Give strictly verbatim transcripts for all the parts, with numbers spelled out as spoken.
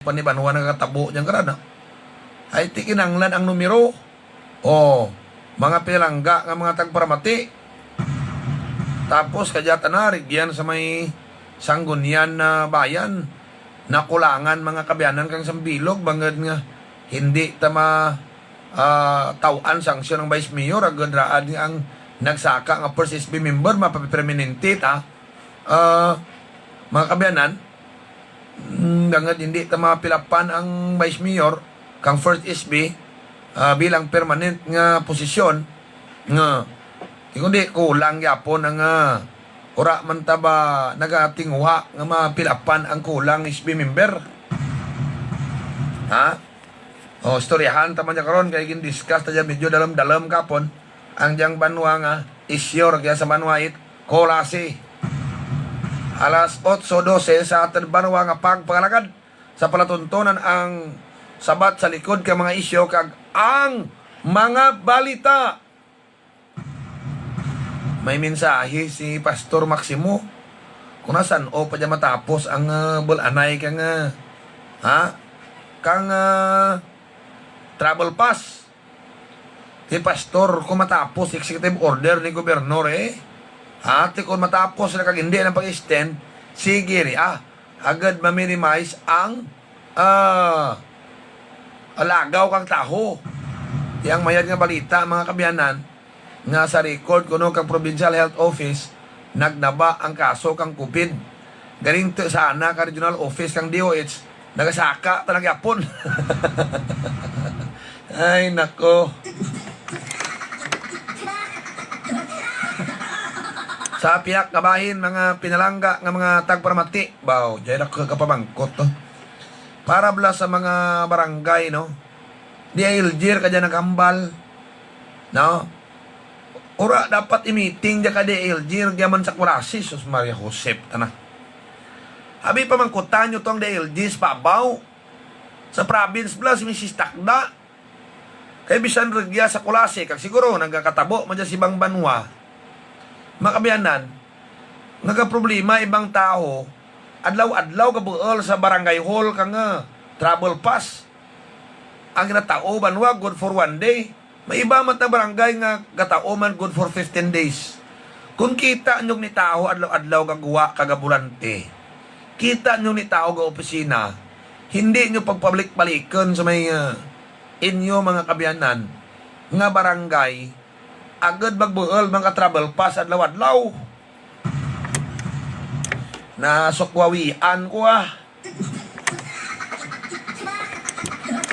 pa ni banwa nagakatabo diyan karon, ha? Ay, ti kinahanglan ang numero. Oh, mga pinalangga nga mga tagparamati. Tapos, kadya ta na, rigyan sa may Sanggunian na bayan. Nakulangan, mga kaabyanan, kang sambilog, bangod nga hindi ta ma-, ah, taw-an sanction ang vice mayor, agud raad nga ang nagsaka nga first S B member, mapapermanente ta. Ah, mga kaabyanan, mm, bangod hindi ta mapilapan ang vice mayor kang first S B, ah, bilang permanent nga posisyon, nga, kundi kulang gyapon ang, ah, ura man ta ba nagatinguha nga mapilapan ang kulang S B member? Ha? O, istoryahan ta man dyan karon, kay gindiscuss ta dyan medyo dalam-dalam kapon ang diyang banwa nga isyu ra kaya sa banwa it Culasi. Alas otso dose sa aton banwa nga pagpangalagad sa palatuntunan ang sabat sa likod ka mga isyu kag ang mga balita. May mensahe si Pastor Maximo. Kung nasan o pa dyan matapos ang, ah, bul-anay kang, ah, ha? Kang, ah, travel pass. Ti Pastor, kung matapos executive order ni Gobernador, eh. Ha? Ti kung matapos na kag hindi na pag-extend, sige ri, ah. Agad ma-minimize ang, ah, alagaw kang taho. Ti ang mayad nga balita, mga kaabyanan, nga sa record kuno kang Provincial Health Office, nagnaba ang kaso kang COVID. Galing to sana ka regional office kang D O H, nagasaka talaga yapon. Ay, nako. Sa piyak nga bahin, mga pinalangga nga mga tagparamati, baw, dyan ako kapamangkot to. Para bala sa mga barangay, no? D I L G ka dyan naghambal, no? Ura dapat i-meeting dyan ka D I L G, gyaman sa Culasi, sus Maria Josep, tana. Abi pamangkutan nyo tong D I L G sa babaw. Sa province bala, si Misis Takda. Kay bisan rugya sa Culasi, kag siguro nagakatabo man dyan sa ibang banwa, mga kaabyanan, nagaproblema ibang tawo, adlaw-adlaw gabuol sa barangay hall kang, ah, travel pass. Ang ginatao banwa, good for one day. May iba man ta barangay nga gatao man good for fifteen days. Kung kita nyo ni tawo adlaw-adlaw gagwa kag gabulante, kita nyo ni tawo ga opisina, hindi nyo pagpabalik-balikan sa may, ah, inyo mga kaabyanan nga barangay, agud magbuol mga travel pass adlaw-adlaw. Nasukwawian ko, ah.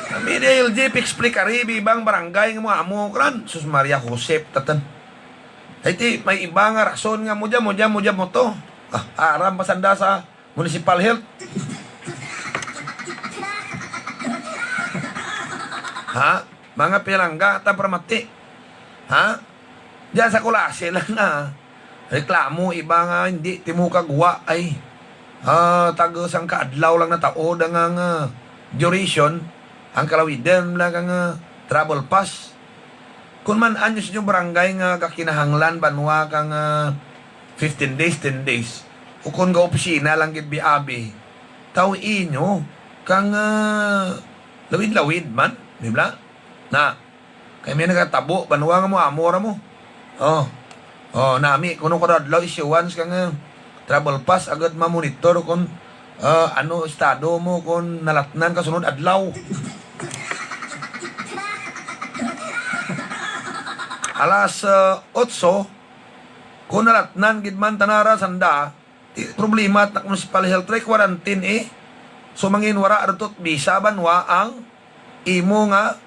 Kami ni L G, explica ri, ibang barangay nga mo amo kran. Sus Maria Josep, tatan. Ay ti, may iba nga rason nga mo dyan, mo dyan, mo dyan, mo to. Ah, aram pa sanda sa Municipal Health. Ha? Mga pinalangga, tagparamati. Ha? Diyan sa Culasi lang na reklamo, iba nga hindi ti mo kagwa ay, ah, tag sang kaadlaw lang nataod ang, ang, ah, duration, ang kalawidan lang ang, ah, travel pass. Kung man anyo sa inyong barangay nga kakinahanglan banwa kang, ah, fifteen days, ten days, o kung ga opisina lang gid biabi, taw inyo kang, ah, lawid-lawid man, di ba? Na, kay may nagatabo, banwa nga mo, amo ra mo. Oh. Oh, nami, kuno kada adlaw issuance ka nga travel pass, agad ma-monitor kung, ah, ano estado mo, kung nalatnan ka sunod adlaw. Alas, ah, otso, kung nalatnan gid man tanara sanda, di problema ta municipal health, try quarantine eh. So, mangin wara adto visa banwa ang imo nga,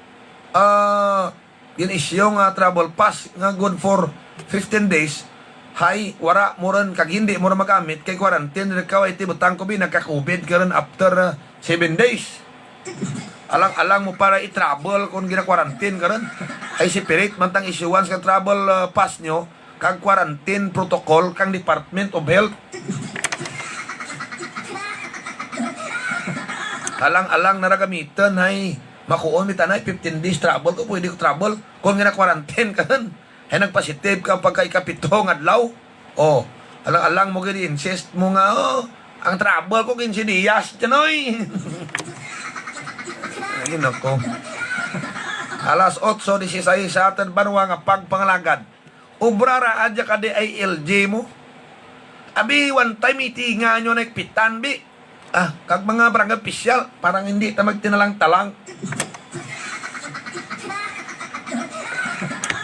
ah, gin-issue nga travel pass nga good for fifteen days, hay, wara mo rin kag hindi mo rin magamit kay quarantine rin ka, ay ti butang ko bi, nagka-COVID ka rin after, ah, seven days. Alang-alang mo para i-travel kung gina-quarantine ka rin. Ay, separate man tang issuance ka travel, ah, pass nyo kag quarantine protocol kang Department of Health. Alang-alang na ra gamiton, hay. Makuon mi tanay, fifteen days travel ko, pwede ko travel. Kung gina-quarantine ka nun, hay nagpositive ka pagka ikapito nga adlaw. Oh, alang-alang mo gid insist mo nga, oh, ang travel ko quince dias, tinoy. Nako. Alas otso dieciséis sa aton banwa nga pagpangalagad. Obra ra adya ka D I L G mo. Abi, one time iti nga nyo na ikpitan, bi. Ah, kag mga barangay opisyal, parang hindi ta magtinalang-talang.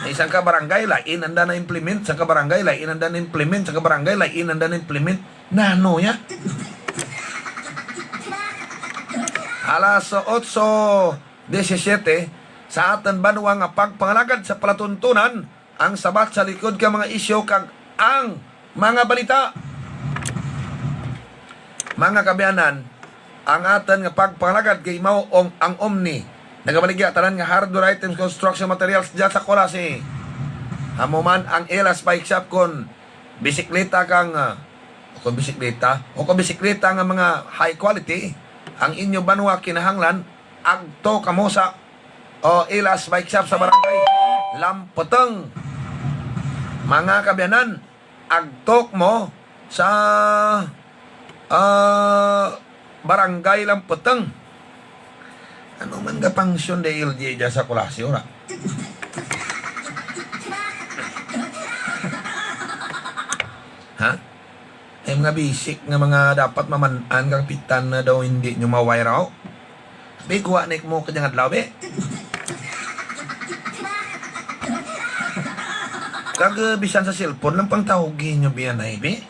Isang ka barangay, lain anda na-implement. Isang ka barangay, lain anda na-implement. Isang ka barangay, lain anda na-implement. Nano ya? Alas otso diecisiete, sa aton banwa nga pagpangalagad sa palatuntunan, ang sabat sa likod ka mga isyu kag ang mga balita. Mga kaabyanan, ang aton nga pagpangalagad kay mao ang, ang Omni. Nagabaligya tanan nga hardware items, construction materials dyan sa Culasi. Amo man ang Elas Bike Shop, kon bisikleta kang, ah, o kon bisikleta, o kon bisikleta nga mga high quality ang inyo banwa kinahanglan, agto kamo sa, o, Ilas Bike Shop sa Barangay Lamputong. Mga kaabyanan, agto mo sa, ah, Barangay Lamputong. Ano man ka pangsyon D L G dyan sa Culasi, ora? Ha? Ay, mga basic nga mga dapat maman-an kang pitan na daw hindi nyo maway raw. Abi, kuha na mo kanyang adlaw, be. Kag, uh, bisan sa cellphone lang pang tawgi nyo, biyanay, be.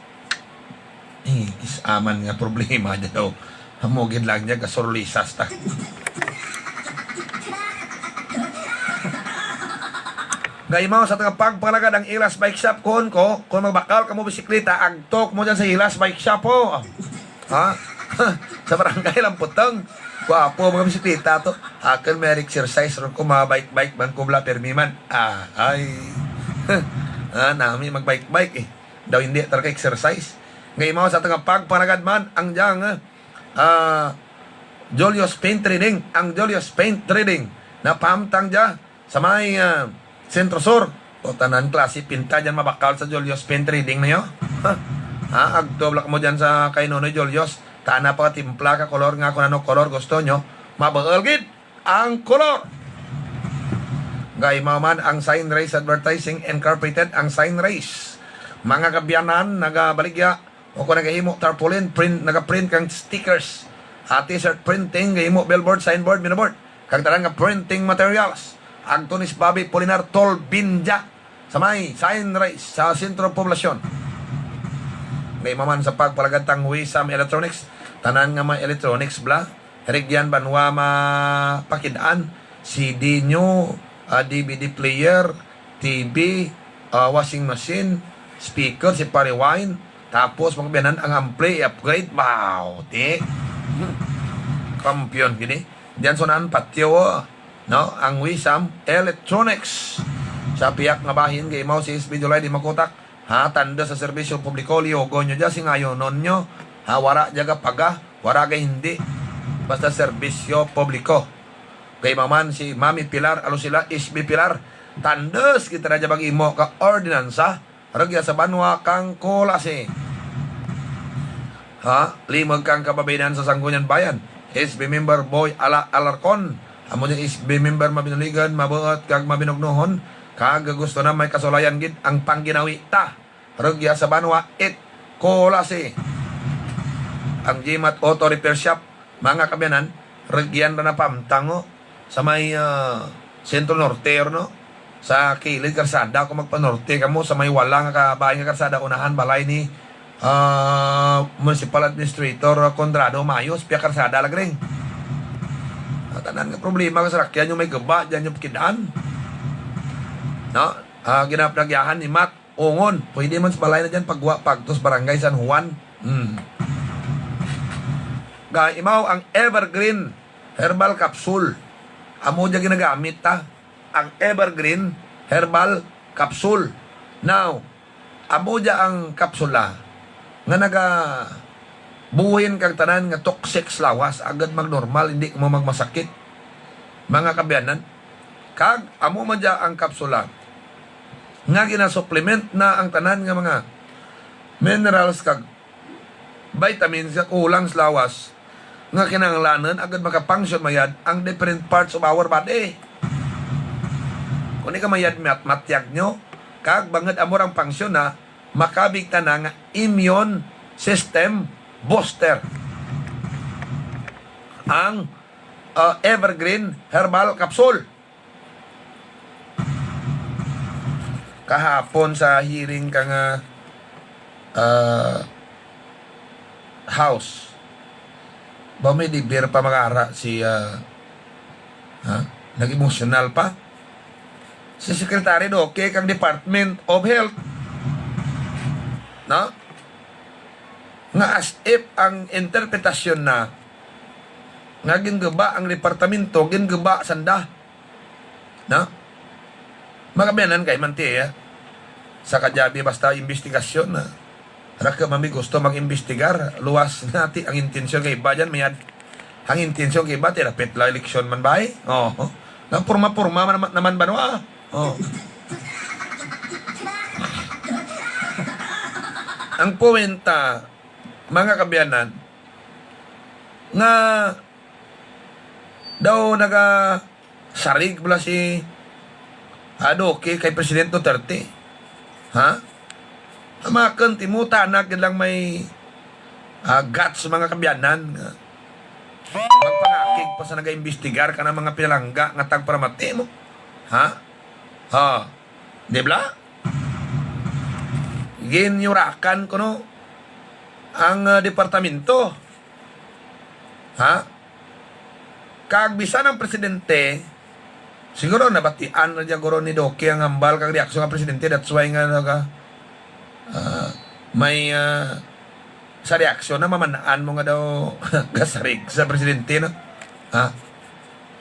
Eh, is-aman nga problema dyan daw. Amo gid lang niya, gasurlisas ta. Gaimaw sa taga pagpangalagad ang Ilas Bike Shop, kuon ko, kung magbakal ka mo bisikleta, agtok mo dyan sa Ilas Bike Shop, ho. Ha? Sa barangay Lamputong. Gwapo mga bisikleta to. Akon may exercise ron ko, mga bike-bike man ko bla, permi man. Ah, ay. Ah, nami mag-bike-bike eh. Daw hindi talaga exercise. Gaimaw sa taga pagpangalagad man ang diyang, ah, Julius Paint Trading, ang Julius Paint Trading, napahamtang dya sa may, ah, Centro Sur. O, tanan klase pinta dyan mabakal sa Julius Paint Trading na yun. Ha? Ha? Agto bala mo dyan sa kay Nonoy Julius. Tana pa timpla ka kolor nga kung ano kolor gusto nyo. Mabaal gid ang kolor. Gaimaw man ang Sign Race Advertising Incorporated, ang Sign Race. Mga kaabyanan, nagabaligya o kung nagahimo tarpaulin, print, nagaprint kang stickers, ah, t-shirt printing, gahimo billboard, signboard, billboard, kag tanan nga printing materials. Agto ni Bobby Polinar, Tol Binja, sa may Sign Race sa Sentro Poblasyon. Gaimaw man sa pagpalagad tang Wisam Electronics, tanan nga mga electronics bla, Rugyan banwa mapakid-an, C D nyo, ah, D V D player, T V, ah, washing machine, speaker, si Pare Wine, tapos mga kaabyanan ang ampli, i-upgrade, wow, ti. Kampiyon gini. Diyan sa unahan patio, no, ang Wisam Electronics. Sa pihak nga bahin, gaimaw si S B July di makutak. Ha, tanda sa serbisyo publiko, liyogon nyo dya, singayonon nyo. Ha, wara dya gapaga, wara ga hindi. Basta serbisyo publiko. Kay maman si Mami Pilar, alo sila, S B Pilar. Tandos kita na dya mag-imo ka ordinansa. Rugya sa banwa kang Culasi. Ha, limog kang kababayan sa Sangguniang Bayan. S B member Boy Ala Alarcon. Amo ni S B member mabinuligan, mabuot kag mabinugnohon. Kag gusto na may kasulayan gid ang pangginawi ta. Rugya sa banwa, it Culasi. Ang Jimat Auto Repair Shop, mga kaabyanan, rugyan ra na pamtango sa may, ah, Centro Norte, no? Sa kilid karsada, kung magpanorte kamo, sa may wala nga kabahin nga karsada, unahan balay ni, ah, Municipal Administrator Conrado Mayos, piya karsada lang rin. Ah, tanan nga problema nga sarakyan yung may gaba, dyan yung pakidaan. No? Ah, ginapnagyahan ni Matt Ongon, pwede man sa balay na dyan, pagwa, pagtos Barangay San Juan. Hmm. Gaimaw ang Evergreen Herbal Capsule. Amo dya ginagamit ta. Ang Evergreen Herbal Capsule. Now, amo dya ang kapsula nga naga buhin kag tanan nga toxic sa lawas, agad magnormal, hindi mo magmasakit. Mga kaabyanan, kag amo man dya ang kapsula nga ginasupplement na ang tanan nga mga minerals kag vitamins nga kulang sa lawas, nga kinahanglanon agud maka-function mayad ang different parts of our body. Kung di ka mayad mat-, matyag nyo, kag bangod amo ang function na makabig ta na nga immune system booster ang, uh, Evergreen Herbal Capsule. Kahapon sa hearing ka nga, uh, House. Ba may dibir pa mag-ara si, ah, ha? Nag-emosyonal pa. Si Secretary Duque kang Department of Health. No? Nga as if ang interpretasyon na nga ginguba ang departamento, ginguba sanda. No? Magabianan kay man ti, eh. Sa kadyabi basta imbestigasyon, ah. Ra ka mami gusto mag-imbestigar, luwas na ti ang intensyon kay iba dyan, mayad. Ang intensyon kay iba, ti dapit la eleksyon man ba, eh? Oh. Nang purma-purma man naman, naman ba, no? Ah. Oh. Ang puwenta, mga kabiyanan, nga daw naga sarig bala si, ah, Duque kay President Duterte. Ha? Amakon, timuta na gid lang may, ah, guts mga kabiyanan nga magpangakig pa sa nagaimbestigar ka ng mga pinalangga nga tagparamati mo. Ha? Ha? Di bala? Ginyurakan kuno ang, ah, departamento. Ha? Kag bisan ang presidente, siguro nabatian na dyan guro ni Duque ang hambal kag reaksyon nga presidente. That's why nga naga, ah, may, ah, sa reaksyon na mamanaan mo nga daw gasarig sa presidente, no? Ha?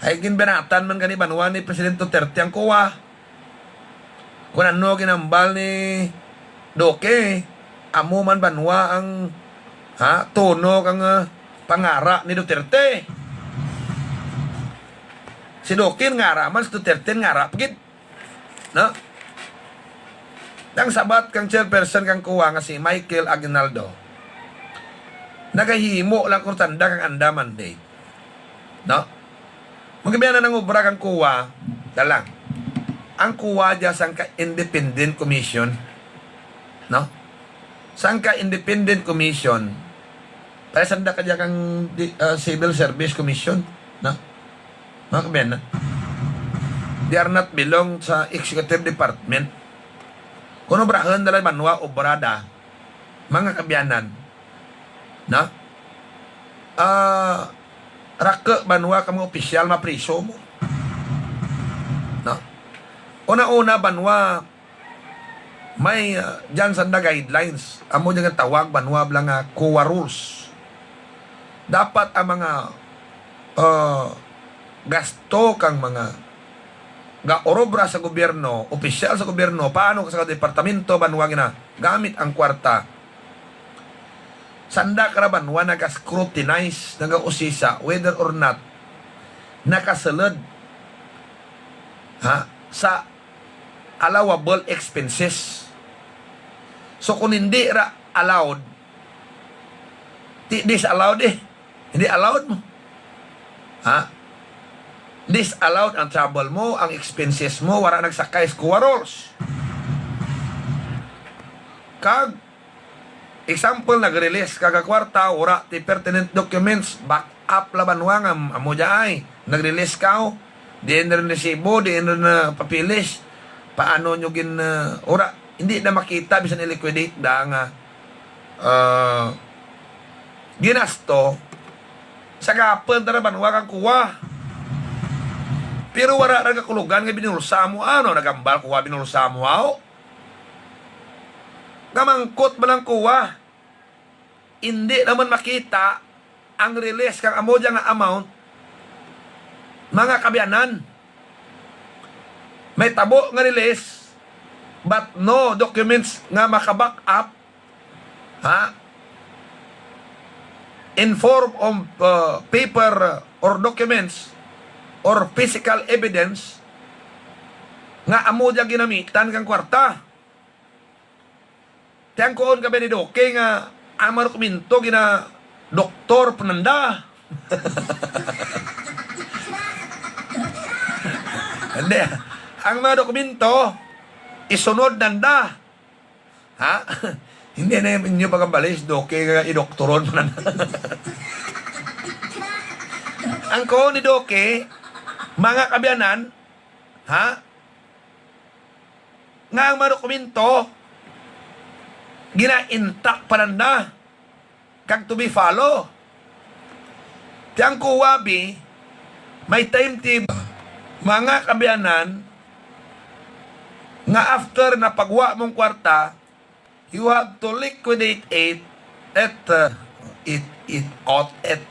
Ay, ginbanatan man gani banwa ni Presidente Duterte ang kuwa. Kung ano ginambal ni Duque, amo man banwa ang, ha, tono kang, ah, pangara ni Duterte. Si Duque ngara man, si Duterte ngara pa gid. No? Ang sabat kang chairperson kang kuwa nga si Michael Aguinaldo, nagahimo lang kung tanda kang anda mandate. No? Magbiyan na ng obra kang kuwa, dalang. Ang kuwa dya sang ka independent commission, no? Sang ka independent commission, para sanda ka dya kang di-, ah, civil service commission, no? Mga kabiyanan, they are not belong sa executive department. Kung obrahon nila banwa, obrada, mga kabiyanan, no? Ah, rake banwa ka mga opisyal, mapriso mo. No? Una-una, banwa, may, ah, dyan sa guidelines. Amo dyan nga tawag, banwa, bala nga COA rules. Dapat ang mga, ah, gasto kang mga gaorobra sa gobyerno, opisyal sa gobyerno, paano ka sa departamento, banwa, ginagamit ang kwarta. Sanda ka ra banwa naga-scrutinize, nagausisa whether or not nakasulod, ha, sa allowable expenses. So, kung hindi ra allowed, di disallowed eh. Hindi allowed mo. Ha? Disallowed ang travel mo, ang expenses mo, wala nagsakay sa COA rules. Kag, example, nag-release ka ka kwarta, wala ti pertinent documents, back up laban wa nga, amo dya ay, nag-release ka, oh. Diin rin resibo, diin rin na papilis. Paano nyo gin, uh, ura, hindi na makita, bisan i-liquidate da nga, uh, ginasto, sa gapon, tara, banwa kang kuwa. Pero wala ra kakulugan nga binulsa mo, ano, nagambal kuwa, binulsa mo, aw? Nga mangkot man ang kuwa. Hindi naman makita ang release kang amo dyan nga amount, mga kabiyanan. May tabo nga release, but no documents nga maka-back up, ha? In form of, uh, paper or documents or physical evidence nga amo dyan ginamitan kang kwarta. Tiyangkuon ka ba ni Doke nga ang mga dokumento gina Doktor Fernanda? Hindi. Ang mga dokumento, isunod nanda. Ha? Hindi na inyo pagkabali, si Doke nga idoktoron pa na. Ang ko ni Doke, mga kabiyanan, ha? Nga ang mga dokumento, gina-intact pa nanda. Kag to be follow. Ti ang kuwabi, may timetable. Mga kabiyanan, nga after na pagwa mong kwarta, you have to liquidate it at, uh, it, it, out, it,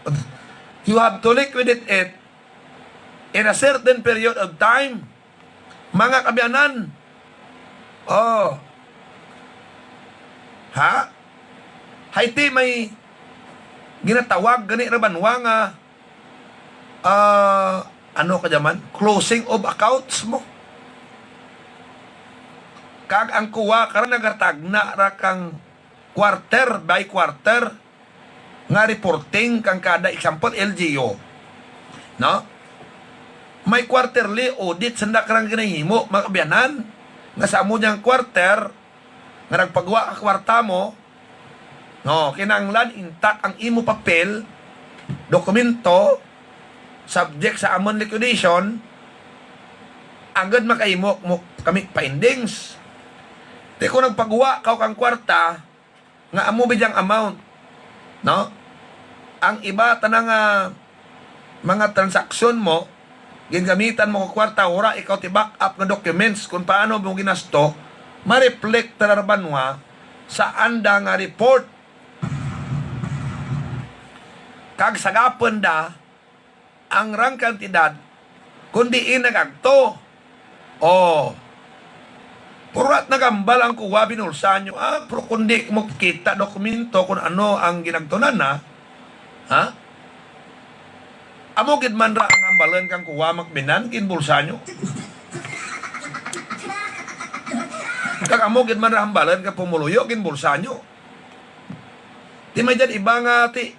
you have to liquidate it in a certain period of time. Mga kabiyanan. Oh. Ha? Haiti may ginatawag gani ra banwa nga, ah, ano ka diyan man? Closing of accounts mo. Kag ang kuwa karon nagatagna ra kang quarter by quarter nga reporting kang kada, example, L G U, no? May quarterly audit sanda karang ginahimo, mga kabiyanan, nga sa amo diyang quarter nga nagpagwa ka kwarta mo, no, kinahanglan intact ang imo papel, dokumento, subject sa amon liquidation, agad makahimo mo kami findings. Ti kung nagpagwa ka kang kwarta, nga amo bidyang amount, no? Ang iba, tanang, ah, mga transaksyon mo, gingamitan mo ka kwarta, wala ikaw ti back up nga documents kung paano mo ginasto, ma-reflect ta ra banwa sa anda nga report. Kag sagapon da, ang rang kantidad, kundi in nagagto. Oh. Pero wala nagambal ang kuwa binulsa nyo. Ah, pero kundi mo kita dokumento kung ano ang ginagtunan na. Ha? Amo gid man ra ang hambalan kang kuwa makbinan, ginbulsa nyo. Kag amo gid man ra hambalan kang pumuluyo, ginbulsa nyo. Di may dyan iba nga ti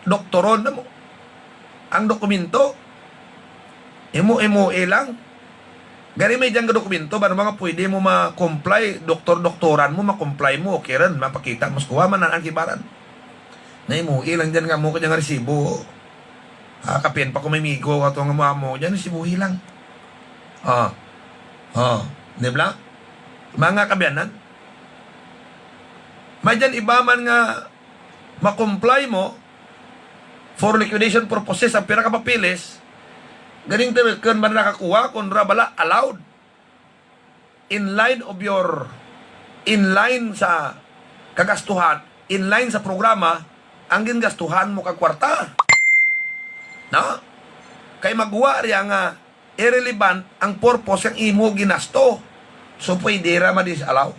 doktoron na mo. Ang dokumento, imo-imo lang. Gani may dyan nga dokumento, ba naman nga pwede mo ma-comply, doktor-doktoran mo, ma-comply mo, okay rin, mapakita mo sa kuha, man ang kibaran. Na imo lang dyan nga mo, kanya nga resibo. Ah, kapin pa ko may migo, ato nga mo, amo, dyan, resibuhi lang. Ah, ah, di ba? Mga kabiyanan, may dyan iba man nga ma-comply mo for liquidation purposes ang pira ka papeles, ganing tayo kun man nakakuha, kun ra bala allowed in line of your, in line sa kagastuhan, in line sa programa, ang gingastuhan mo kag kwarta. Na? Kay magwa riya nga irrelevant ang purpose sang imo ginasto. So, pwede ra ma-disallow.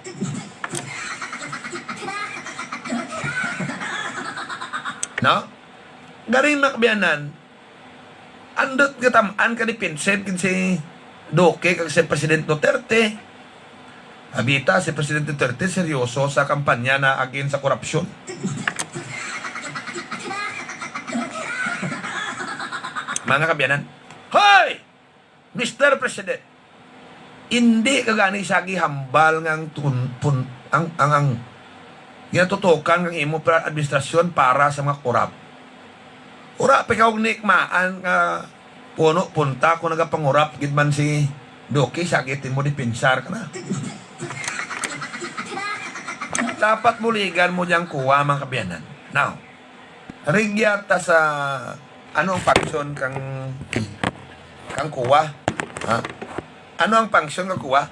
No? Garing, mga kabiyanan, andot nga tam-an ka ni Pinsen kin si Duque kag si President Duterte. Abita, si President Duterte seryoso sa kampanya na against sa korupsyon. Mga kabiyanan, hoy! Mister President, indi ka gani sa gihambal nga ang tun-, pun-, ang, ang, ang ginatutukan kang imo pa administrasyon para sa mga korap. Ura pa ikaw ni kmaan nga puno punta kung nagapangurap gid man si Duque, sa gid mo dipensar ka na. Dapat buligan mo diyang kuwa, mga kabiyanan. Now, Rigya ta sa, ano ang function kang, kang kuwa? Ha? Ano ang function kang kuwa?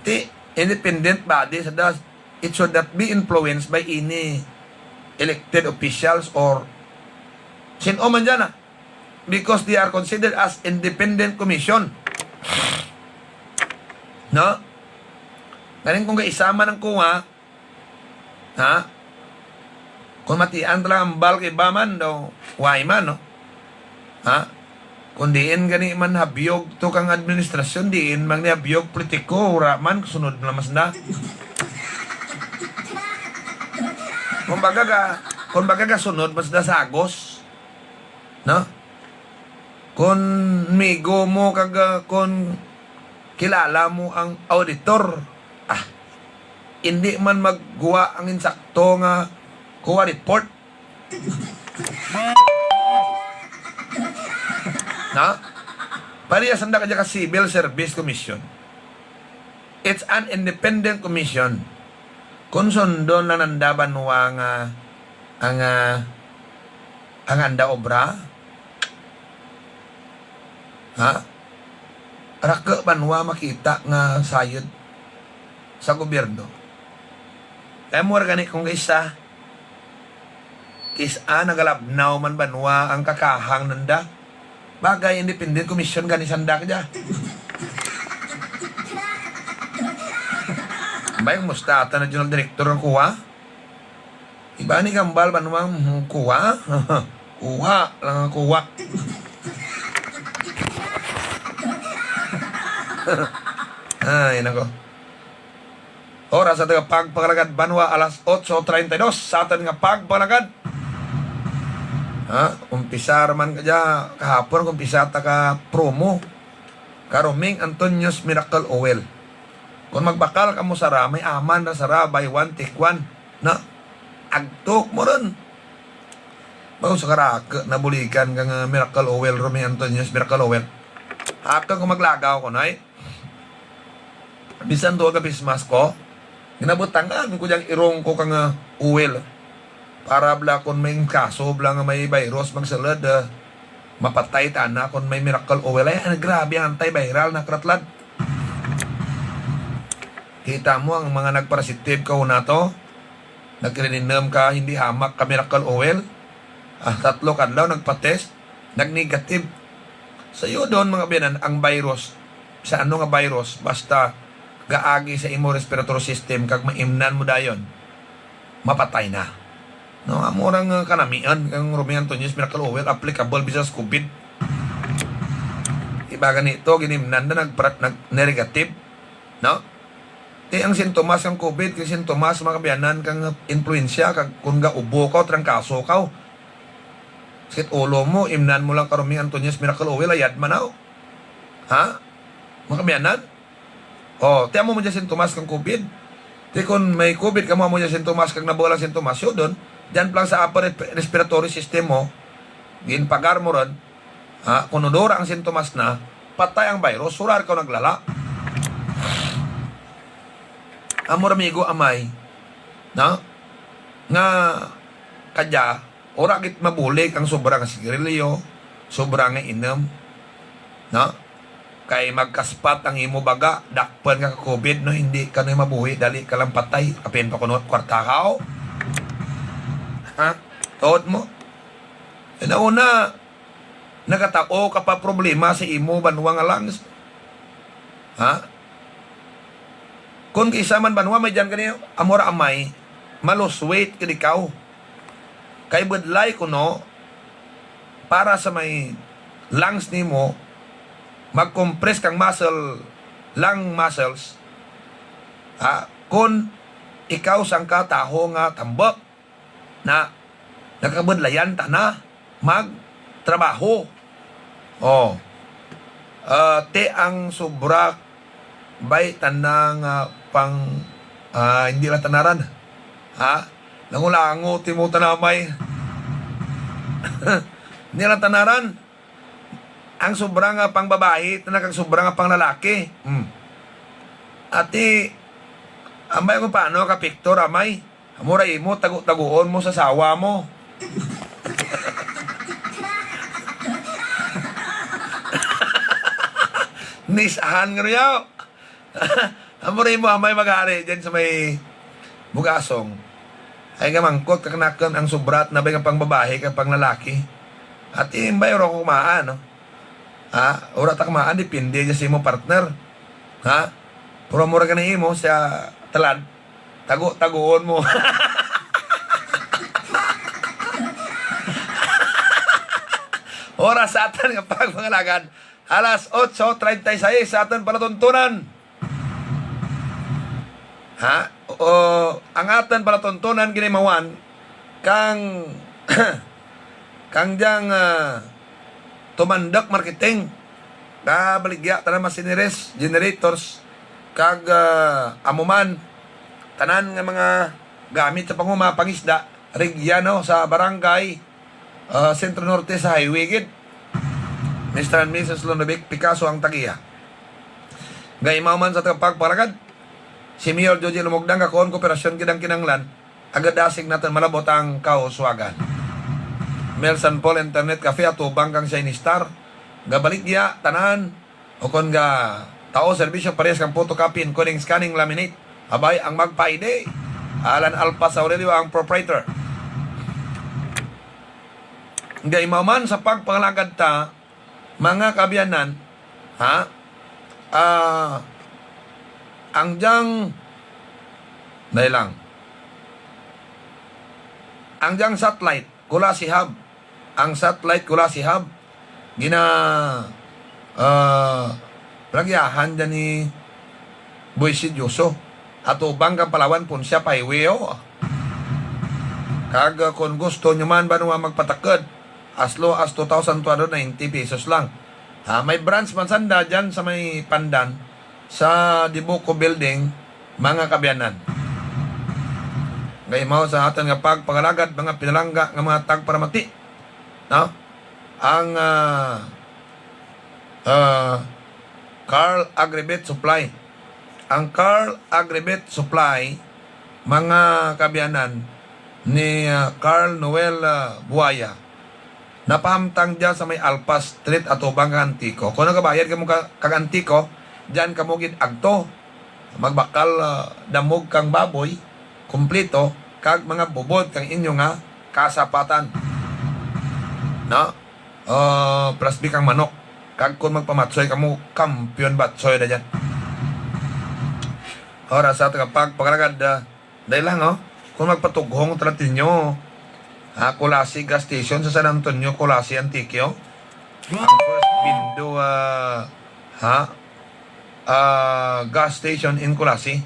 Ti independent body sa das, it should not be influenced by any elected officials or sin-o man dyan, ha? Because they are considered as independent commission. No? Galing kung kaisa man ang kuwa, ha? Kung matian talaga ang bal kay baman daw, why man, no? Ha? Kung diin gani man habiyog to kang administrasyon, diin man ni habiyog politiko, wala man, sunod na mas na. Kumbaga ka, Kung baga kasunod, mas dasagos. No? Kung migo mo kag, ah, kung kilala mo ang auditor, ah, hindi man magguwa ang insakto nga kuha report. Na? Parehas ang ka Civil Service Commission. It's an independent commission. Kung sundon lang nanda banwa nga ang, ah, ang anda obra, ha? Rake banwa makita nga sayod sa gobyerno. Kaya mo gani kung isa, kis-a nagalabnaw man banwa ang kakahang nanda. Bagay, independent commission gani sanda ka dya. Bay, kumusta ata na General Director ang kuha? Iba ni kambal banwa, hmm, kuha. Kuha lang ang kuha. Ay, nako. Oras sa taga pagpangalagad banwa, alas otso treinta y dos sa aton nga pagpangalagad. Ha? Umpisa ra man ka dya, kahapon umpisa ta ka promo. Karuming Antonio's Miracle Oil. Kung magbakal ka mo sara, may aman ra sara, buy one, take one. Na? Agtok mo ron. Bago sa karake, nabuligan ka nga Miracle Oil, Ruming Antonio's Miracle Oil. Haka ko maglagaw ko, nay. Bisan duha ka face mask ko, ginabutangan ko diyang irong ko ka nga oil. Para bala kon may kaso bala nga may virus magsulod, ah, mapatay ta na kon may Miracle Oil. Ay, ano, grabe ang antiviral na kratlan. Kita mo ang mga nagparasitive ka una to, nagkirininam ka, hindi hamak ka Miracle Oil. Ah, tatlo ka adlaw nagpa-test, nag-negative. Sa iyo doon, mga biyanan, ang virus, sa ano nga virus, basta gaagi sa imo respiratory system kag maimnan mo dayon, mapatay na. No, amo ra nga kanamian kang Romeo Antonio's Miracle Oil, applicable bisan sa COVID. Iba gani to, ginimnan na nagprat-, nag-, negative, no? Ti ang sintomas kang COVID, kay sintomas, mga kabiyanan, kang influensya, kag kung gaubo ka o trangkaso ka, sakit ulo mo, imnan mo lang ka Roming Antonio's Miracle Oil, ayad man, aw. Ha? Mga kabiyanan? Oh, ti amo mo dyan sintomas kang COVID. Ti kung may COVID ka mo, amo dyan sintomas kag nabuwal ang sintomas, yun dun. Dyan pa lang sa upper resp-, respiratory system mo, ginpagar mo ron, ha? Kung nudura ang sintomas na, patay ang virus, surar ka naglala. Amo ra, amigo, amay, no? Nga kadya, ora gid mabulig ang sobra nga sigarilyo, sobra nga inom, no? Kay magkaspat ang imo baga, dakpan nga ka-COVID, no? Hindi ka na mabuhi, dali ka lang patay. Apin pa kuno kwarta ka, oh. Ha? Tuod mo? Una-una, nagatao ka pa problema sa imo banwa nga lungs. Ha? Kung kisa man banwa, may dyan kaniyo, amo ra amay, ma-lose weight ka ikaw. Kay budlay kuno, para sa may lungs nimo, mag-compress kang muscle, lung muscles. Ha? Kung ikaw sangka taho nga tambok, na nakabudlayan ta na magtrabaho. Oh. Ah, ti ang sobra bay tana nga pang, ah, hindi lang tanaran. Ha? Lango-lango ti mo tanamay. Hindi lang tanaran. Ang sobra nga pangbabayi, tana kag sobra nga panglalaki. Hmm. Ati, ambay kung paano ka picture, amay. Amo ra imo, tago-taguon mo sa sawa mo. Nisahan nga riyaw. Amo ra imo, amay, maghari dyan sa may Bugasong. Ay nga mangkot, kakanakon ang sobra na bay nga pangbabayi kag panglalaki. At imbay, ura ko kumaan, no? Ha? Ura ta kumaan, depende dyan sa imo partner. Ha? Pero mura ka na imo sa talad. Tago-taguon mo. Oras sa atan nga pagpangalagan, alas otso treinta y seis sa aton palatuntunan. Ha? O, ang aton palatuntunan ginimawan kang, kang dyang, ah, Tumandok Marketing, kabaligya tanan masineries, generators, kag, ah, amo man, tanan nga mga gamit sa panghuma, pangisda, Regiano sa barangay, ah, Centro Norte sa highway gid. Mister and Missus Londovic Picasso ang tagiya. Gaimaw man sa tagapagpalagad, si Mayor Joji Lumugdang, nga kon kooperasyon gid ang kinahanglan, agadasig naton malabot ang kauswagan. Mel San Paul Internet Cafe, atubang kang Shiny Star, gabaligya tanan, o kon ga tao serbisyo parehas kang photocopy, encoding, scanning, laminate. Abay ang magpa-I D. Alan Alpas Aurelio ang proprietor. Gaimaw man sa pagpangalagad ta, mga kaabyanan, ha? Ah, ang dyang, dali lang. Ang dyang satellite, Culasi Hub. Ang satellite Culasi Hub, gina, ah, palagyahan dyan ni Boy Sidyoso. Atubang kang Palawan, Poncia pa highway, oh. Kag, ah, kung gusto nyo man ba nung magpatakod, as low as two thousand two hundred ninety pesos lang. Ha, may branch man sanda dyan sa may Pandan, sa Dibuco Building, mga kaabyanan. Gaimaw sa aton nga pagpangalagad, mga pinalangga nga mga tagparamati, no? Ang, ah, ah, Carl Agribet Supply. Ang Carl Agribet Supply, mga kaabyanan, ni, ah, Carl Noel, ah, Buaya, napahamtang dyan sa may Alpas Street, atubang kang Antico. Kung nagabayad kamo ka, kag Antico, dyan kamo gid agto. Magbakal, ah, damog kang baboy, kumpleto, kag mga bubod kang inyo nga kasapatan. No? Ah, plus bi kang manok. Kag kung magpamatsoy kamo, kampiyon batsoy na dyan. Oras sa tagapagpangalagad, ah, dahil lang, oh. Kung magpatughong talatinyo, ah, Culasi gas station sa San Antonio, Culasi, Antico. Ang first Bindo, ah, ha? Ah, gas station in Culasi.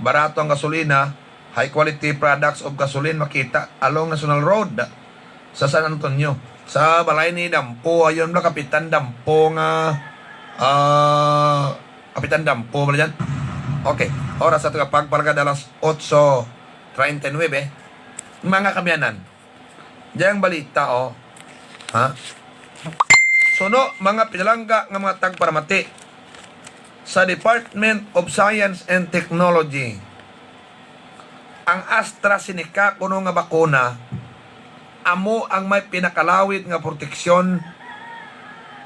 Barato ang gasolina, high quality products of gasoline makita along National Road sa San Antonio. Sa balay ni Dampo, ayun bala, Kapitan Dampo nga, ah, Kapitan Dampo bala dyan. Okay, oras sa tagapagpalagad alas otso treinta y nueve. Mga kaabyanan, dyan ang balita, oh. Ha? Suno, mga pinalangga nga mga tagparamati, sa Department of Science and Technology, ang AstraZeneca kuno nga bakuna amo ang may pinakalawid nga proteksyon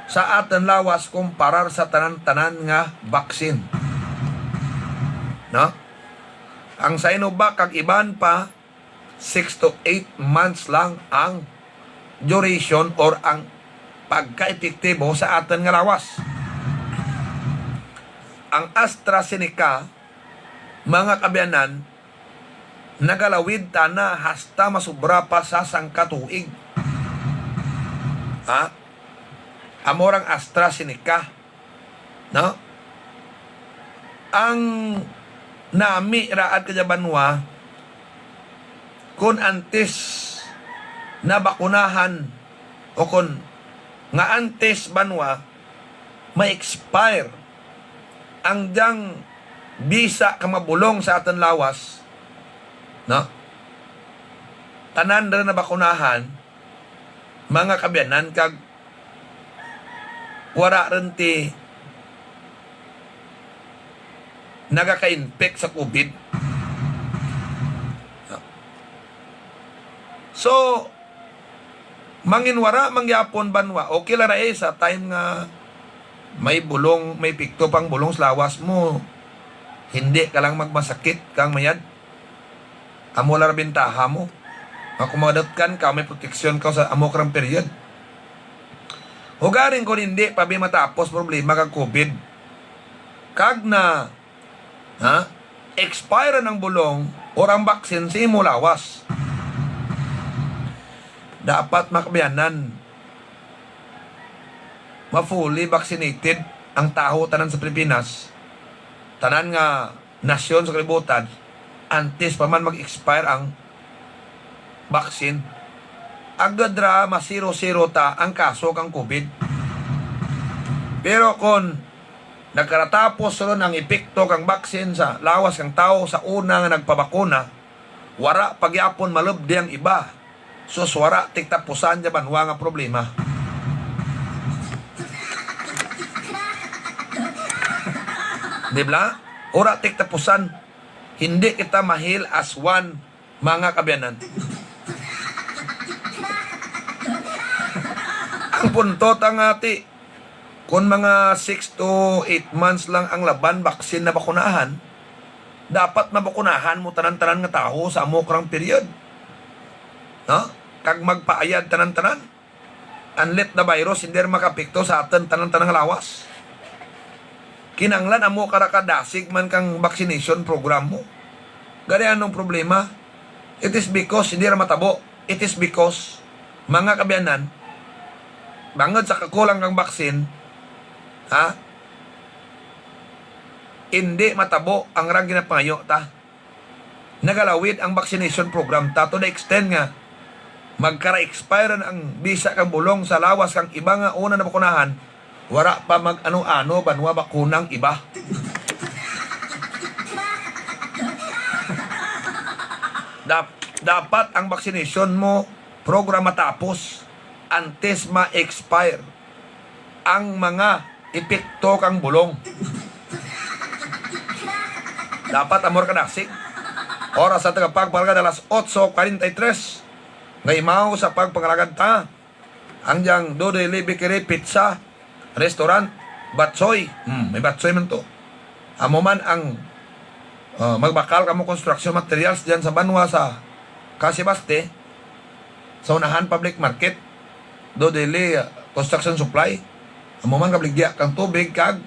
sa aton lawas kumparar sa tanan-tanan nga vaccine. No? Ang Sinovac kag iban pa, six to eight months lang ang duration or ang pagkaepektibo sa aton nga lawas. Ang AstraZeneca, mga kaabyanan, nagalawid tana hasta masobra pa sa sangka tuig. Ha? Amo rang AstraZeneca, no? Ang nami raad kadya banwa, kun antes nabakunahan o kun nga antes banwa ma-expire ang dyang bisa ka mabulong sa aton lawas, no? Tanan ra nabakunahan, mga kaabyanan, kag wala rin ti nagaka-infect sa COVID. So, manginwara man gyapon banwa, okay lang na, eh, sa time nga may bulong, may epekto pang bulong sa lawas mo, hindi ka lang magmasakit kang mayad. Amo lang ra bintaha mo. Nga kung madutkan ka, may proteksyon ka sa amo karang period. Ugaring kung hindi pa bi matapos problema kag COVID, kag na, ha, expire ang bulong or ang vaccine sa imo lawas, dapat, mga kaabyanan, ma-fully vaccinated ang tawo tanan sa Pilipinas, tanan nga nasyon sa kalibutan, antes pa man mag-expire ang vaccine. Agad ra masiro-siro ta ang kaso kang COVID. Pero kon nagkaratapos ron ang epekto kang vaccine sa lawas kang tawo sa una nga nagpabakuna, wara pa gyapon malubdi ang iba. Sus, wara tiktapusan ya banwa nga problema. Di ba? Wara tiktapusan. Hindi kita ma-heal as one, mga kaabyanan. Ang punto ta nga ti, kung mga six to eight months lang ang laban, vaccine na bakunahan, dapat mabakunahan mo tanan-tanan nga tawo sa amo karang period. No? Kag magpaayad tanan-tanan. And let the virus hindi ra makaapekto sa aton tanan-tanan nga lawas. Kinahanglan amo ka ra kadasig man kang vaccination program mo. Gani anong problema? It is because hindi ra matabo. It is because, mga kaabyanan, bangod sa kakulang kang vaccine, ha? Hindi matabo ang rang ginapangayo ta. Nagalawid ang vaccination program ta to the extent nga magkara-expire ang bisa kang bulong sa lawas kang iba nga una na bakunahan, wara pa mag-ano-ano banwa bakunang iba. Dap-, dapat ang vaccination mo program matapos antes ma-expire ang mga epekto kang bulong. Dapat amor ka dasig. Oras sa tagapagpalagad alas otso kwarenta y tres. Nga imaw sa pagpangalagad ta, ang diyang Dode Libikiri Pizza Restaurant, Batsoy. Hmm, may Batsoy man to. Amo man ang, uh, magbakal kamo construction materials diyan sa banwa sa Casibaste, sa unahan public market, do dili, uh, construction supply. Amo man kabaligya kang tubig kag,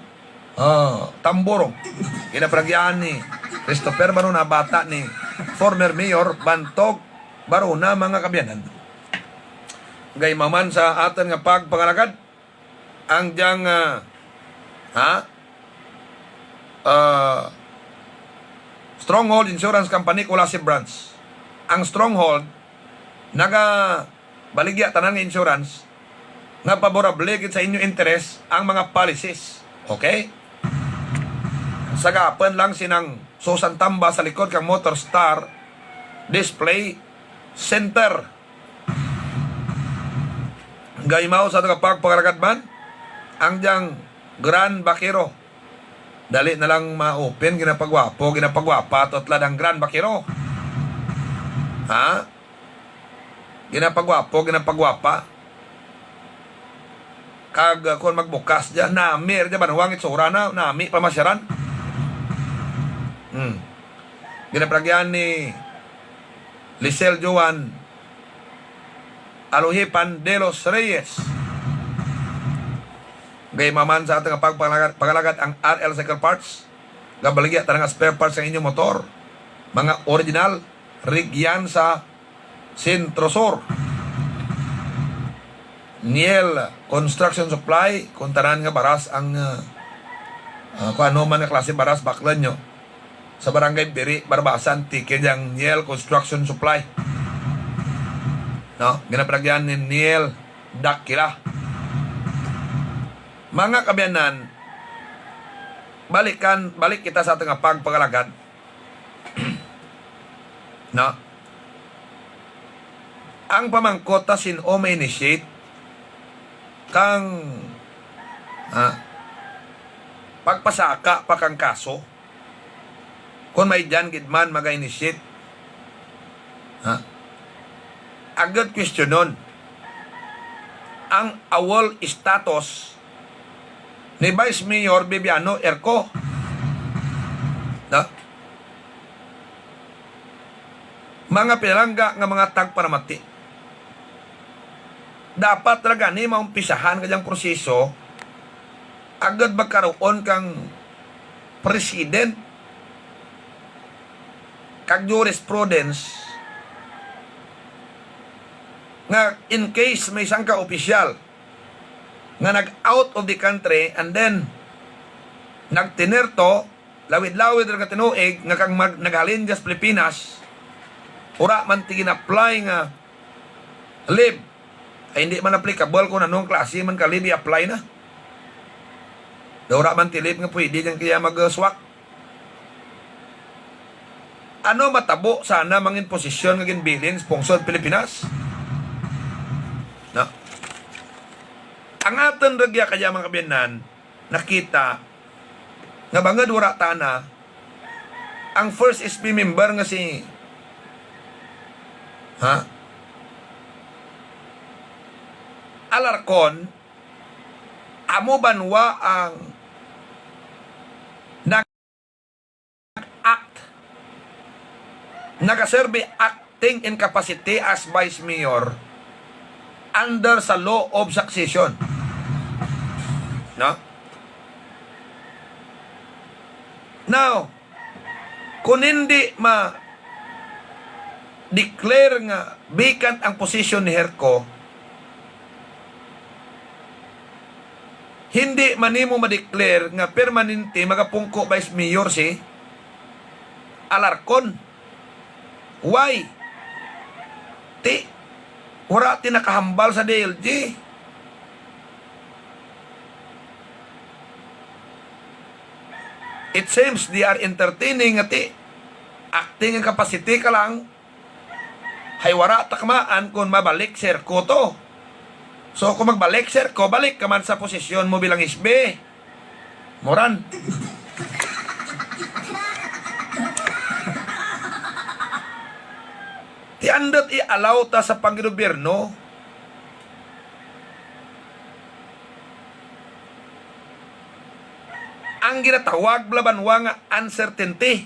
uh, tambor. Ginaparagyahan ni Christopher Barona, bata ni former Mayor Bantog Barona, mga kaabyanan. Gaimaw man sa aton nga pagpangalagad, ang diyang, ah, ha? Ah, Stronghold Insurance Company, Culasi Branch. Ang Stronghold, nagabaligya tanan nga insurance nga favorable gid sa inyo interes ang mga policies. Okay? Sagapon lang sinang Susan Tamba sa likod kang Motor Star Display Center. Gaimaw sa aton nga pagpangalagad man ang diyang Grand Vaquero. Dali na lang ma-open, ginapagwapo, ginapagwapa, tutlad ang Grand Vaquero. Ha? Ginapagwapo, ginapagwapa. Kag, uh, kung magbukas dyan, nami, dyan, banwang itsura na, nami, pamasyaran. Hmm. Ginaparagyahan ni Lisel Joan Aluhipan de los Reyes. Gaimaw man sa aton nga pagpangalagad, pangalagad ang R L Cycle Parts. Gabaligya tanan nga spare parts sa inyong motor. Mga original, rigyan sa Centro Sur. Niel Construction Supply, kung tanan nga baras ang, uh, uh, kung ano man nga klase baras, baklan nyo. Sa Barangay Biri, Barbasan, tikid ang Niel Construction Supply. No? Ginaparagyahan ni Niel Dakila. Mga kaabyanan, balikan, balik kita sa aton nga pagpangalagad. No? Ang pamangkot ta sin-o ma-initiate kang, ah, pagpasaka pa kang kaso. Kung may dyan gid man maga-initiate, ha? Agad kwestiyonon ang AWOL status ni Vice Mayor Bibiano Erco. No? Mga pinalangga nga mga tagparamati, dapat ra gani maumpisahan ka dyang proseso agud magkaroon kang precedent kag jurisprudence nga in case may sangka opisyal nga nag-out of the country and then nagtener to, lawid-lawid ra nga tinuig nga kang mag-, naghalin dyan sa Pilipinas, Wala man ti gin-apply nga leave. Ay, hindi man applicable kung anong klase man ka leave i-apply na. Daw wala man ti leave nga pwede dyan kaya mag-swak. Ano matabo sana mangin posisyon nga ginbilin sa pungsod Pilipinas? Na. Ang aton ragya kaya, mga kabiyanan, nakita nga bangod wala tana, ang first S P member nga si, ha? Alarcon, amo banwa ang nag-act, nagaserbi acting in capacity as vice mayor under sa law of succession. No? Now, kung hindi ma-declare nga vacant ang posisyon ni Herco, hindi man nimo ma-declare nga permanente magapungko vice mayor si Alarcon. Why? Ti, wala ti nakahambal sa D L G. It seems they are entertaining nga ti, acting in capacity ka lang. Hay wala ta kamaan kung mabalik si Herco to. So, kung magbalik si Herco, balik ka man sa posisyon mo bilang S B. Moran. Ti andot i-allow ta sa panggobyerno ang ginatawag bala banwa nga uncertainty.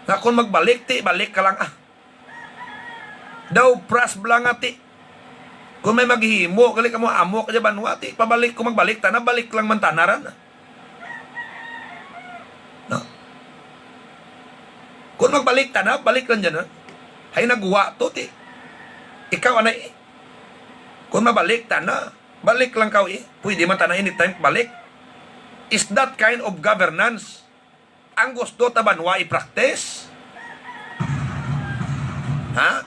Nga kung magbalik ti, balik ka lang, ah. Daw pras bala nga ti. Kung may maghimo, gali ka mo amo ka dyan banwa ti, pabalik, kung magbalik tana, balik lang man tana ran. No? Kung magbalik tana, balik lang dyan, ha? Hay nagwa to ti. Ikaw, anay, eh. Kung mabalik tana, balik lang kaw, eh. Pwede man tana anytime balik. Is that kind of governance ang gusto ta banwa i-practice? Ha?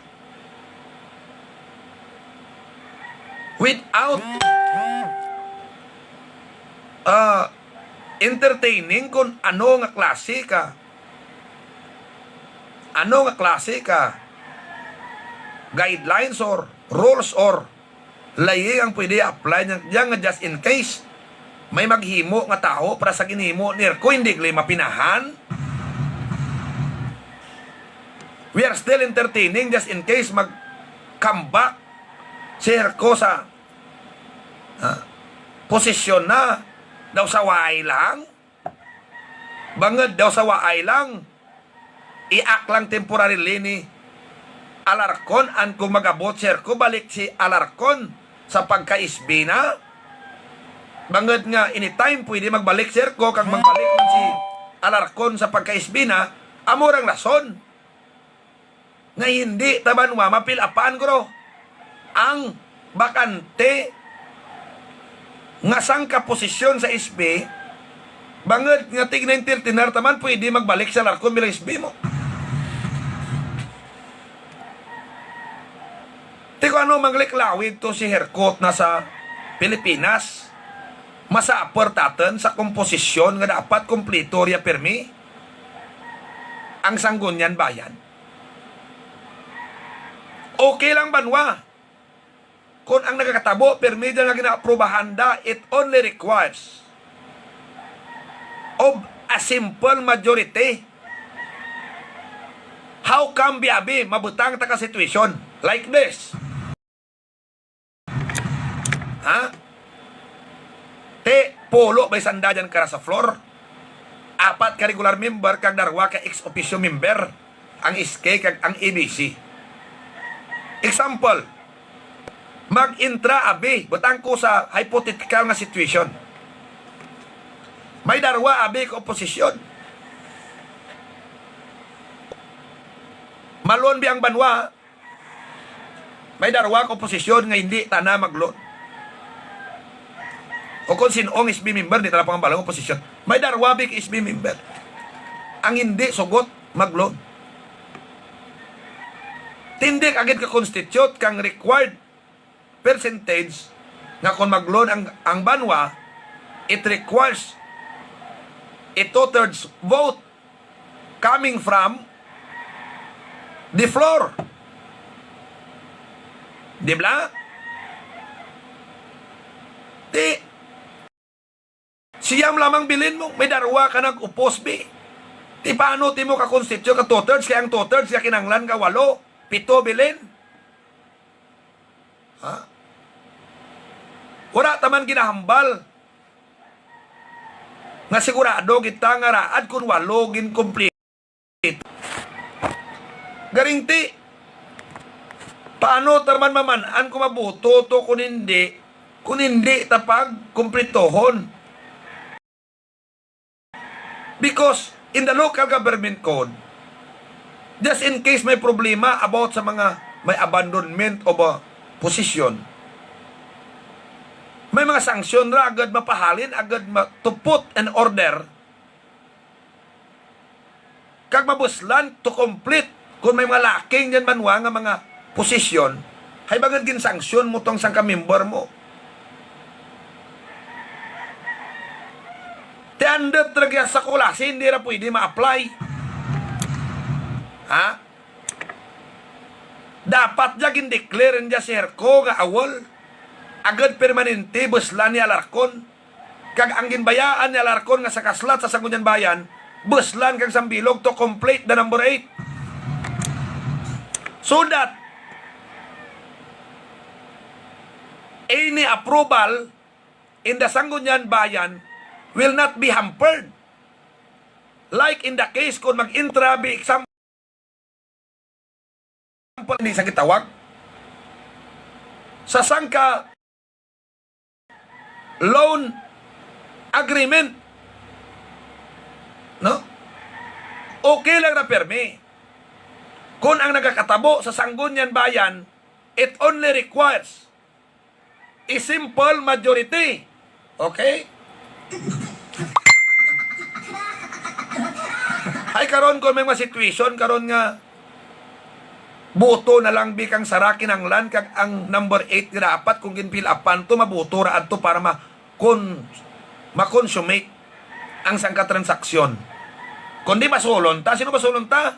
Without, ah, entertaining kung ano nga klase ka, ano nga klase ka guidelines or rules or layi ang pwede i-apply niya, diyan nga just in case may maghimo nga tawo para sa ginhimo ni Herco, hindi gali mapinahan. We are still entertaining just in case mag-come back si Herco sa, ha, posisyon na daw sa waay lang. Bangod daw sa waay lang, i-act lang temporarily ni Alarcon, and kung mag-abot si Herco, balik si Alarcon sa pagka-S B na. Bangod nga anytime pwede magbalik si Herco, kag magbalik man si Alarcon sa pagka-S B na, amo rang rason nga hindi ta banwa mapil-apan, guro, ang bakante nga sangka posisyon sa S B, bangod nga tig-nineteen thirty-nine ta man, pwede magbalik si Alarcon bilang S B mo. Ti kung ano, mangliklawid to si Herco na sa Pilipinas, masapor taton sa komposisyon nga dapat kompleto riya pirmi ang Sangguniang Bayan. Okay lang banwa. Kung ang nagakatabo, pirmi dyan nga ginaaprubahan da, it only requires of a simple majority. How come, biabi, mabutang ta ka situation like this? Ha? Ti, pulo bay sanda dyan kara sa floor. Apat ka regular member kag darwa ka ex officio member, ang S K kag ang A B C. Example, mag-intra abi, butang ko sa hypothetical nga situation. May darwa abi ka oposisyon. Malon bi ang banwa, may darwa ka oposisyon nga hindi tana mag-loan. O kung sin-ong S B member, di tana pangambalang oposisyon. May darwa big S B member ang hindi sugot mag-loan. Tindi ka gid ka-constitute kang required percentage nga kung mag-loan ang, ang banwa, it requires a two-thirds vote coming from the floor. Di ba? Di, siyam lamang bilin mo, may darwa ka nag-oppose, bi. Di paano ti mo ka-constitute ka two-thirds, kay ang two-thirds nga kinahanglan ka walo, pito bilin? Ha? Wala ta man ginahambal nga sigurado kita nga raad kun walo ginkumpli-, garingti. Paano ta man maman-an kung maboto to, kung hindi, kung hindi ta pagkumplitohon? Because in the local government code, just in case may problema about sa mga may abandonment of a position, may mga sanction ra agad mapahalin, agad ma-, to put an order kag mabuslan to complete. Kung may mga lacking diyan banwa nga mga posisyon, hay bangod ginsanksyon mo tong sangka member mo. Ti andut ra gya sa Culasi, hindi ra pwede ma-apply. Ha? Dapat dya gin-declare niya si Herco nga awol. Agad permanente, buslan ni Alarcon. Kag ang ginbayaan ni Alarcon nga sa kaslat sa Sangguniang Bayan, buslan kag sambilog to complete the number eight. So that any approval in the Sangguniang Bayan will not be hampered. Like in the case kung mag-intra, be example, example, hindi sa gitawag sa sangka loan agreement, no? Okay lang na permi. Kung ang nagakatabo sa Sangguniang Bayan, it only requires a simple majority. Okay? Ay, karon, kung may mga situation karon nga boto na lang bi kang sara kinanglan, kag ang number eight nga dapat kung gin-fill upan to, maboto ra adto para ma-, kon-, ma-consummate ang sangka transaksyon. Kundi basulon ta, sino basulon ta?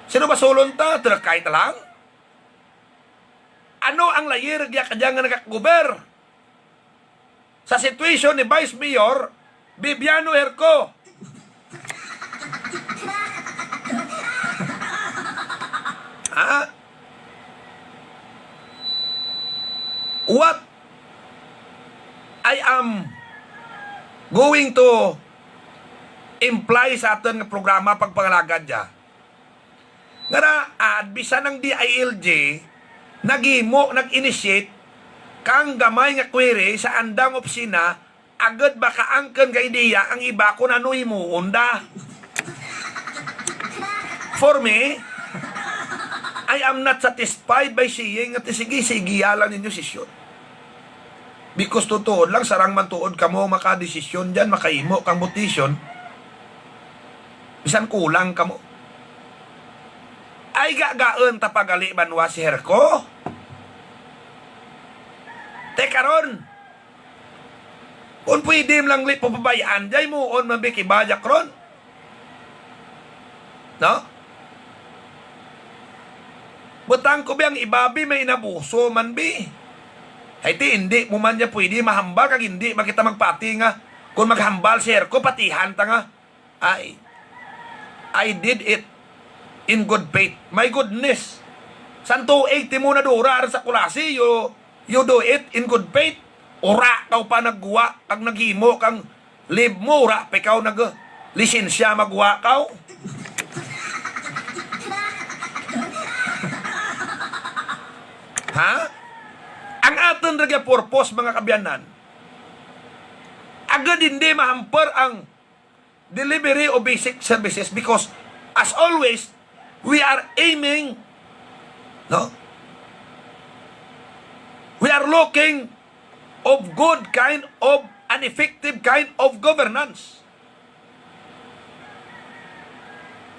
Sino basulon ta? Trakay ta lang? Ano ang layir gya kadya nga nagakuber sa situation ni Vice Mayor Bibiano Herco? Ha? What I am going to imply sa aton nga programa, pagpangalagad dya, nga raad, bisan ang D I L G naghimo, nag-initiate kang gamay nga query sa andang opisina, agud makaangkon ka ideya ang iba kung ano himuon da. For me, I am not satisfied by seeing nga ti sige, sige, yalan ninyo sesyon. Because tutuod lang, sarang man tuod kamo makadesisyon dyan, makahimo kang motisyon, bisan kulang kamo. Ay, gagaon ta pagali banwa si Herco? Te karon, kung pwede lang li papabayaan, jay muon man bi kibajak ron. No? Butang ko bi ang iba bi may inabuso man bi. Hay ti, hindi mo man niya pwede mahambal kag hindi man kita magpati nga kung maghambal si Herco, patihan ta nga, "Ay, I did it in good faith." My goodness. Santo eighty mo na dura sa Culasi, you, you do it in good faith. Ura ka pa nagguwa kag naghimo kang leave mo, ura pa ikaw nag lisensya magwa kaw. Ha? Ang aton ra gya purpose, mga kaabyanan, agud hindi mahamper ang delivery of basic services because, as always, we are aiming, no? We are looking of good kind of an effective kind of governance.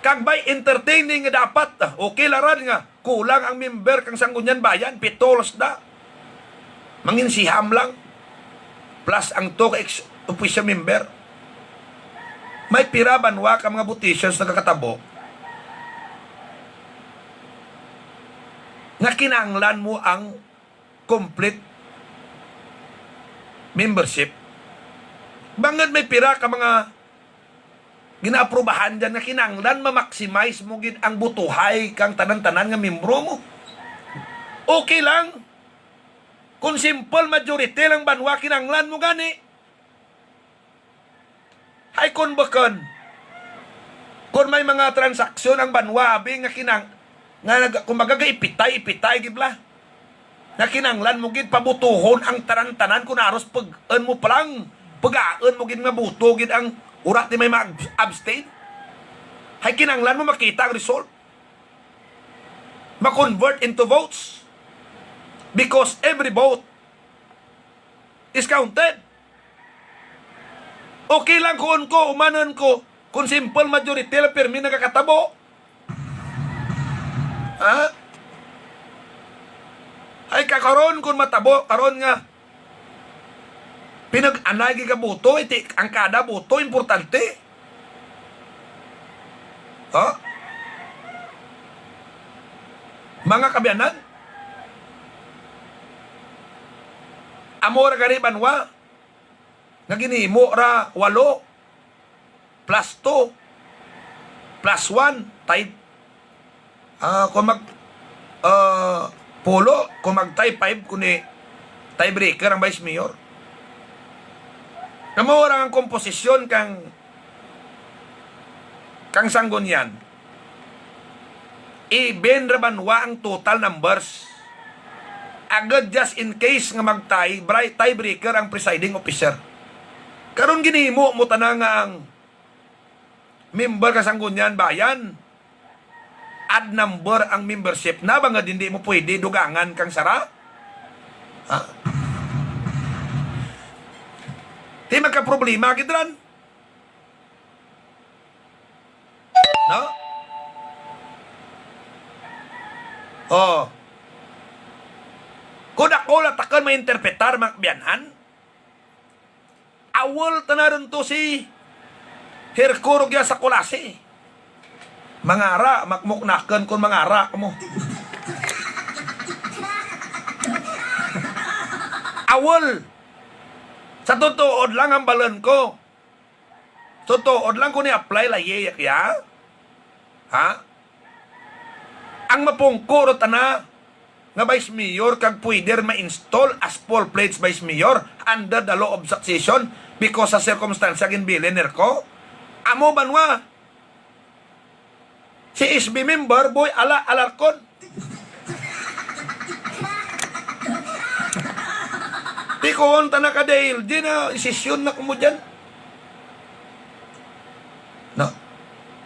Kag may entertaining nga dapat, ah, okay la rad nga kulang ang member kang Sangguniang Bayan, pito lang sila. Manginsiham lang. Plus ang two ka ex officio member. May pira banwa ka mga votations nagakatabo nga kinahanglan mo ang complete membership. Bangod may pira ka mga ginaaprubahan dyan nga kinahanglan ma-maximize mo gid ang butuhay kang tanan-tanan nga miyembro mo. Okay lang kung simple majority lang banwa, kinahanglan mo gani. Hay, kung bukon, kung may mga transaksyon ang banwa, abi, nga kinang-, nga nag-, kumbaga, ipitay-ipitay gid bala. Nga kinahanglan mo gid pabutuhon ang tanan-tanan, kun aros pag-an mo pa lang, pagaon mo gid nga buto gid ang ura ti may mag-abstain. Hay, kinahanglan mo makita ang result. Ma-convert into votes. Because every vote is counted. Okay lang kung ko, umanon ko, kung simple majority lang pirmi nagakatabo. Ha? Ay, kakaron kung matabo, karon nga pinag-anay gid ka buto, iti, ang kada buto, importante. Ha? Mga kaabyanan, amo ra gani banwa nga ginhimo ra walo plus two plus one, tie. Ah, kung mag, ah, pulo, kung mag tie five, kung ni tiebreaker ang vice mayor. Amo ra ang komposisyon kang, kang Sanggunian. Even ra banwa ang total numbers. Agad just in case nga mag-tie, bri-, tiebreaker ang presiding officer. Karon ginhimo mo tana nga ang member ka Sanggunian Bayan, odd number ang membership na, bangod hindi mo pwede dugangan kang sara. Ha? Di magka-problema gid ran. No? Oh. Kung ako lang takon mainterpretar, mga kaabyanan, awol tana ron to si Herco rugya sa Culasi. Mangara, makmuknakan kon mangara mo. Awol. Sa tutuod lang ang balon ko. Tutuod lang ko ni apply la iya, iya. Ha? Ang mapungko ro tana nga vice mayor kag pwede ra ma-install as full-fledged vice mayor under the law of succession because sa sirkumstansya ginbilin ni Herco. Amo banwa. Si S B member, Boy Ala Alarcon. Tikuon ta na ka dahil di na isisyon na kumo dyan. No?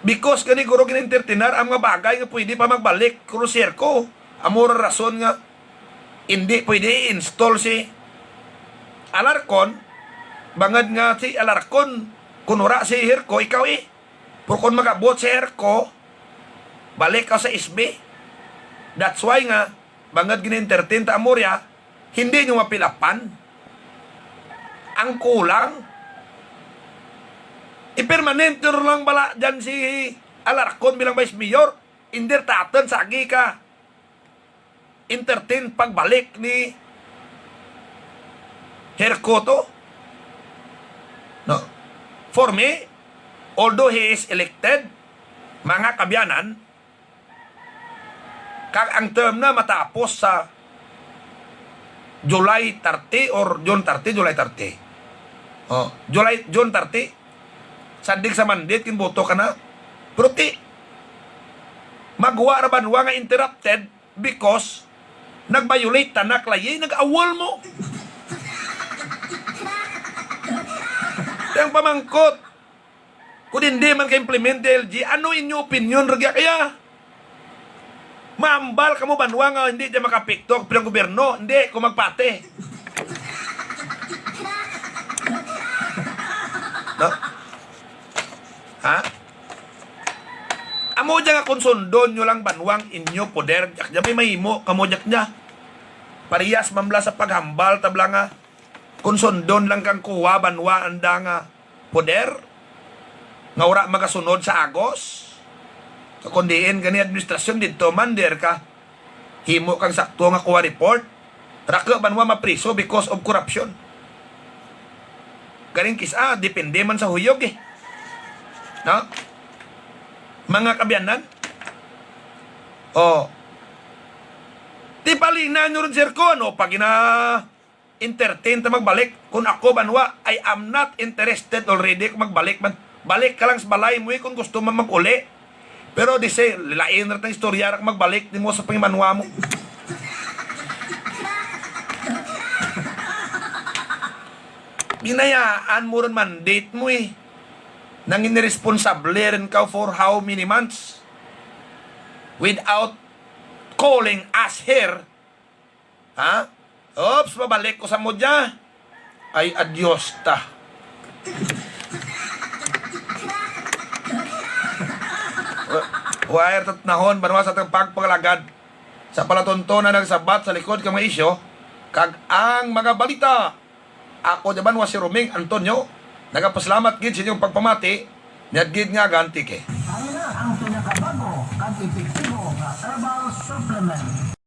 Because gani guro gin-entertainar ang mga bagay nga pwede pa magbalik, cruiser ko. Amo ra rason nga hindi pwede i-install si Alarcon, bangod nga si Alarcon, kun wala si Herco, ikaw eh. Pero kung mag-abot si Herco, balik ka sa S B. That's why nga, bangod gin-entertain ta amo riya, hindi nyo mapilapan. Ang kulang, i-permanent nyo lang bala dyan si Alarcon bilang vice mayor. Indir taton sa agi ka entertain pagbalik ni Herco to. No. For me, although he is elected, mga kaabyanan, kag ang term na matapos sa July thirty or June thirty, July thirty. Oh, July, June thirty. Sandig sa mandate, ginboto ka na. Pero ti, magwa ra banwa nga interrupted because nag-violate ta na, Clay, nag-awol mo. Ang pamangkot, kung hindi man ka-implement L G, ano inyo opinion rugya kaya? Maambal kamo banwa nga hindi dyan makapikto ang pilang gobyerno, hindi ko magpate. No? Ha? Amo dya nga kung sundon nyo lang banwa ang inyo poder, dyak dya may mahimo kamo dyak dya. Parehas man bala sa paghambal, tabla nga kung sundon lang kang kuwa banwa anda nga poder, nga wala magasunod sa agos. So, kung diin gani administrasyon dito man, der ka, himo kang sakto nga kuha report, rako banwa mapriso because of corruption. Galing kis-, ah, depende man sa huyog eh. No? Mga kabiyanan? Oh. Di palina nyo rin, sir, ko, ano, pag ina-entertain ta magbalik. Kung ako, banwa, I am not interested already kung magbalik man. Balik ka lang sa balay mo eh, kung gusto man mag-uli. Pero di say, lain ra tang istorya ra kung magbalik di mo sa pangimanwa mo. Binayaan mo ron mandate mo eh. Nangin responsable rin ka for how many months without calling us here. Ha? Oops, mabalik ko sa mo dya. Ay, adios ta. Wa-, wire tatnahon, banwa sa atang pagpangalagad. Sa palatunto na nagsabat sa likod ka mga isyo, kag ang mga balita. Ako naman wa si Roming Antonio, nagapasalamat gid sa inyong pagpamati, niya gid nga gantike. Ano na ang pinakabago kag epektibo nga herbal supplement?